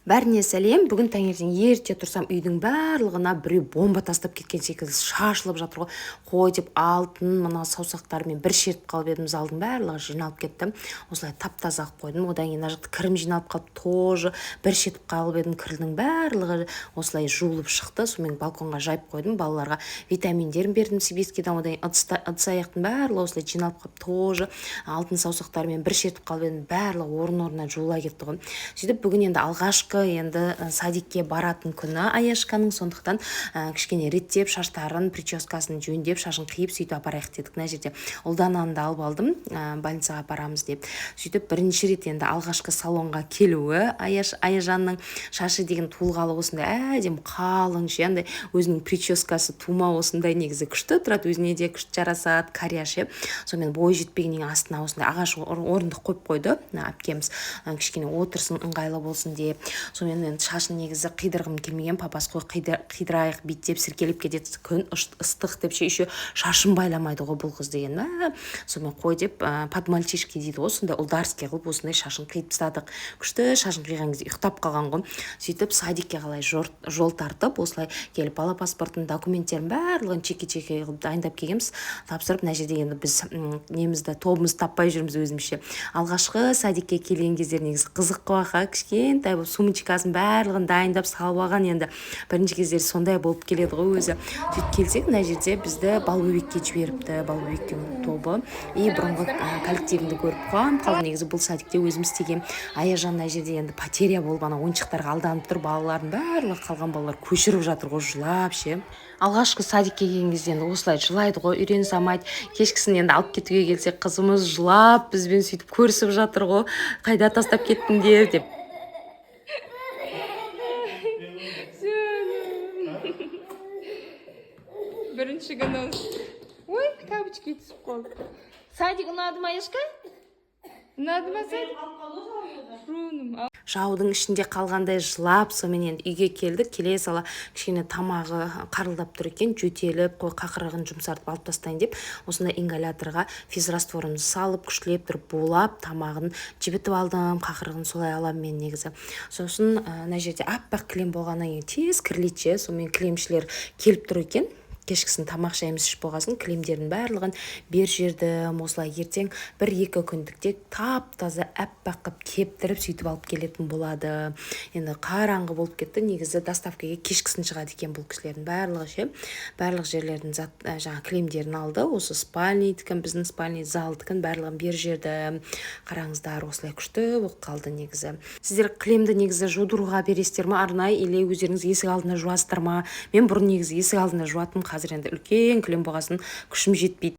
Бәріне сәлем! Бүгін таңертең ерте тұрсам, үйдің барлығына біреу бомба тастап кеткен секілді шашылып жатыр ғой. Қой деп, алтын мына саусақтарымен бір шертіп қалып едім, залдың барлығы жиналып кетті. Осылай тап таза қылып қойдым. Одан кейін мына жақта кірім жиналып қалып, тоже бір шертіп қалып едім, кірдің барлығы осылай жуылып шықты. Сонымен балконға жайып қойдым. Балаларға витаминдерін бердім Сибирскийдан. Одан кейін ыдыс аяқтың барлығы осылай жиналып қалып, тоже алтын саусақтарымен бір шертіп қалып едім, барлығы орын орнына жуыла кетті ғой. Сөйтіп, бүгін енді алғашқы енді садикке баратын күні Аяшканың. Сондықтан кішкене реттеп, шаштарын, прическасын жөндеп, шашын қиып, сөйтіп апарайық дедік. Мына жерде Ұлдананы да алып алдым, больницаға апарамыз деп. Сөйтіп, бірінші рет енді алғашқы салонға келуі Аяжанның. Шашы деген туылғалы осындай әдемі, қалың ше, андай өзінің прическасы тума осындай, негізі күшті тұрады, өзіне де күшті жарасады, кария ше. Сонымен, бойы жетпегеннен кейін астына осындай ағаш орындық қойып қойды мына әпкеміз, кішкене отырсын, ыңғайлы болсын деп. Сонымен, енді шашын негізі қидырғым келмеген. Папасы: «Қой, қидырайық, бүйтіп сіркелеп кетеді, күн ыстық», — деп ше. Еще шашын байламайды ғой бұл қыз деген, мә. Сонымен, қой деп, под мальчишки дейді ғой, сондай ұлдарский қылып осындай шашын қиып тастадық. Күшті, шашын қиған кезде ұйықтап қалған ғой. Сөйтіп, садикке қалай жол тартып, осылай келіп, бала паспортын, документтерін, барлығын чеки чеки қылып дайындап келгенбіз, тапсырып. Мына жерде енді біз немізді, тобымызды таппай жүрміз өзімізше. Алғашқы садикке келген кездері негізі қызық қой, аха, кішкентай болып, сумочкасын, барлығын дайындап салып алған. Енді бірінші кездері сондай болып келеді ғой өзі. Сөйтіп келсек, мына жерде бізді Балбөбекке жіберіпті, Балбөбектің тобы. И бұрынғы коллективімді көріп, қуанып қалдым. Негізі бұл садикте өзім істегенмін. Аяжан мына жерде енді потеря болып, ана ойыншықтарға алданып тұр. Балалардың барлығы, қалған балалар көшіріп жатыр ғой жылап ше. Алғашқы садикке келген кезде енді осылай жылайды ғой, үйренісе алмайды. Кешкісін енді алып кетуге келсек, қызымыз жылап, бізбен сөйтіп көрісіп жатыр ғой, қайда тастап кеттіңдер деп. Жаным. Бірінші күні. Ой, тапочки түсіп қалды. Садик ұнады ма, Аяшка? Ұнады ма садик? Жаным. Жаудың ішінде қалғандай жылап. Сонымен, енді үйге келдік. Келе сала кішкене тамағы қарылдап тұр екен, жөтеліп. Қой, қақырығын жұмсартып алып тастайын деп, осындай ингаляторға физрастворымды салып, күштілеп тұрып булап, тамағын жібітіп алдым. Қақырығын солай аламын мен негізі. Сосын мына жерде аппақ кілем болғаннан кейін тез кірлейді ше. Сонымен, кілемшілер келіп тұр екен. Кешкісін тамақ шайымыз ішіп болғасын, кілемдердің барлығын бер жердім. Осылай ертең бір екі күндікте тап таза аппақ қылып кептіріп, сөйтіп алып келетін болады. Енді қараңғы болып кетті. Негізі доставкаға кешкісін шығады екен бұл кісілердің барлығы ше. Барлық жерлердің зат, жаңағы кілемдерін алды. Осы спальныйдікін, біздің спальный, залдікін, барлығын бер жерді. Қараңыздар, осылай күшті болып қалды негізі. Сіздер кілемді негізі жудыруға бересіздер ма арнайы или өздеріңіз есік алдында жуасыздар ма? Мен бұрын негізі есік алдында жуатынмын, қазір енді үлкен кілем болғасын, күшім жетпейді.